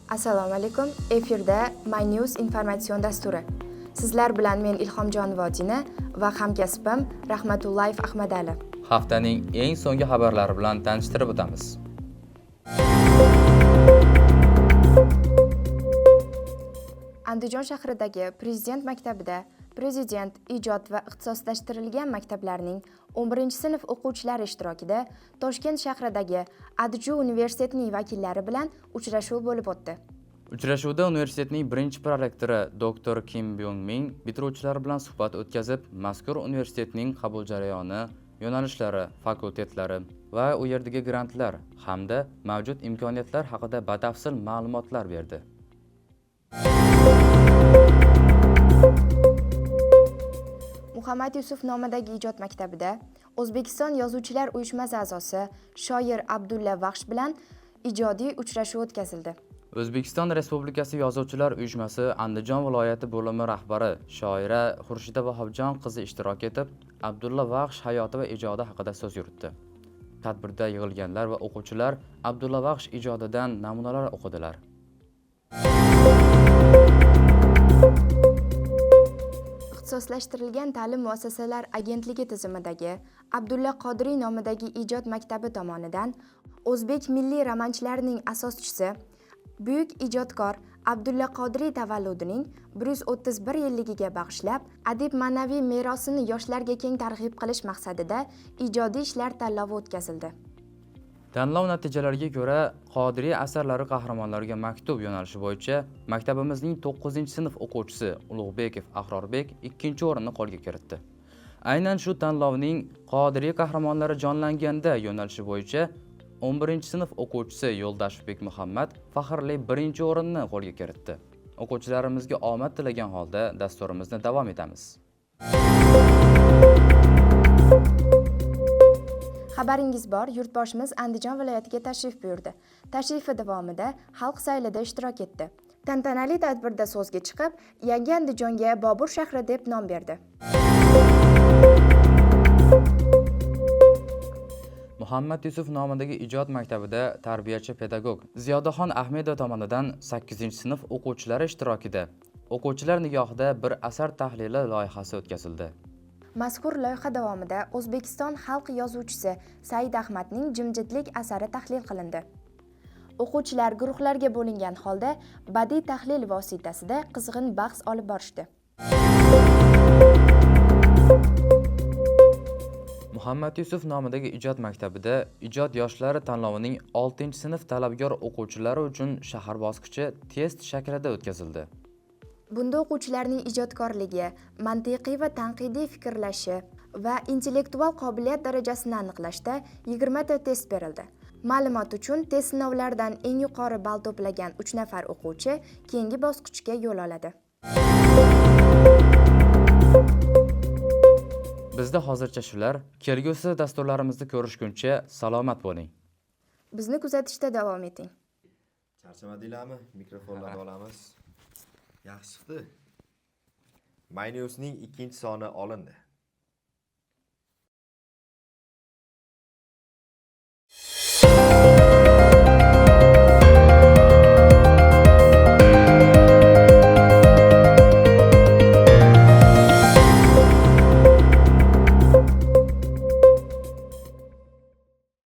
Assalomu alaykum. Efirda My News informatsion dasturi. Sizlar bilan men Ilhomjon Vodina va hamkasbim Rahmatullayev Ahmadali. Haftaning eng so'nggi xabarlari bilan tanishtirib o'tamiz. Andijon shahridagi Prezident maktabida Prezident ijod va ixtisoslashtirilgan maktablarning 11-sinf o'quvchilari ishtirokida Toshkent shahridagi Adju universitetining vakillari bilan uchrashuv bo'lib o'tdi. Uchrashuvda universitetning birinchi prorektori doktor Kim Byung Min bitiruvchilar bilan suhbat o'tkazib, mazkur universitetning qabul jarayoni, yo'nalishlari, fakultetlari va u yerdagi grantlar hamda mavjud imkoniyatlar haqida batafsil ma'lumotlar berdi. Muhammad Yusuf nomidagi ijod maktabida O'zbekiston Yozuvchilar uyushmasi a'zosi shoir Abdulla Vaxsh bilan ijodiy uchrashuv o'tkazildi. O'zbekiston Respublikasi Yozuvchilar uyushmasi Andijon viloyati bo'limi rahbari shoira Xurshida Vahobjon qizi ishtirok etib, Abdulla Vaxsh hayoti va ijodi haqida so'z yuritdi. Tadbirda yig'ilganlar va o'quvchilar Abdulla Vaxsh ijodidan namunalar o'qidilar. Ixtisoslashtirilgan ta'lim muassasalar agentligi tizimidagi Abdulla Qodiriy nomidagi ijod maktabi tomonidan o'zbek milliy romanchilarining asoschisi, buyuk ijodkor Abdulla Qodiriy tavalludining 131 yilligiga bag'ishlab adib ma'naviy merosini yoshlarga keng targ'ib qilish maqsadida ijodiy ishlar tanlovi o'tkazildi. Tanlov natijalariga ko'ra, Qodiriy asarlari qahramonlariga maktub yo'nalishi bo'yicha maktabimizning 9-sinf o'quvchisi Ulug'bekov Ahrorbek 2-o'rinni qo'lga kiritdi. Aynan shu tanlovning Qodiriy qahramonlari jonlanganda yo'nalishi bo'yicha 11-sinf o'quvchisi Yo'ldashevbek Muhammad faxrli 1-o'rinni qo'lga kiritdi. O'quvchilarimizga omad tilagan holda dasturimizni davom etamiz. Xabaringiz bor, yurtboshimiz Andijon viloyatiga tashrif buyurdi. Tashrifi davomida xalq saylida ishtirok etdi. Tantanali tadbirda so'zga chiqib, yangi Andijonga Bobur shahri deb nom berdi. Muhammad Yusuf nomidagi ijod maktabida tarbiyachi pedagog Ziyodaxon Ahmedova tomonidan 8-sinf o'quvchilari ishtirokida o'quvchilar nigohida bir asar tahlili loyihasi o'tkazildi. Mazkur loyiha davomida O'zbekiston xalq yozuvchisi Said Ahmadning Jimjitlik asari tahlil qilindi. O'quvchilar guruhlarga bo'lingan holda badiiy tahlil vositasida qizg'in bahs olib borishdi. Muhammad Yusuf nomidagi ijod maktabida ijod yoshlari tanlovining 6-sinf talabgor o'quvchilari uchun shahar bosqichi test shaklida o'tkazildi. Bunda o'quvchilarning ijodkorligi, mantiqiy va tanqidiy fikrlashi va intellektual qobiliyat darajasini aniqlashda 20 ta test berildi. Ma'lumot uchun, test sinovlaridan eng yuqori ball to'plagan 3 nafar o'quvchi keyingi bosqichga yo'l oladi. Bizda hozircha shular. Kelgusi dasturlarimizda ko'rishguncha salomat bo'ling. Bizni kuzatishda davom eting. Charchamadinglarmi? Mikrofonlarni olamiz. Yaxshi chiqdi. My News'ning 2-soni olindi.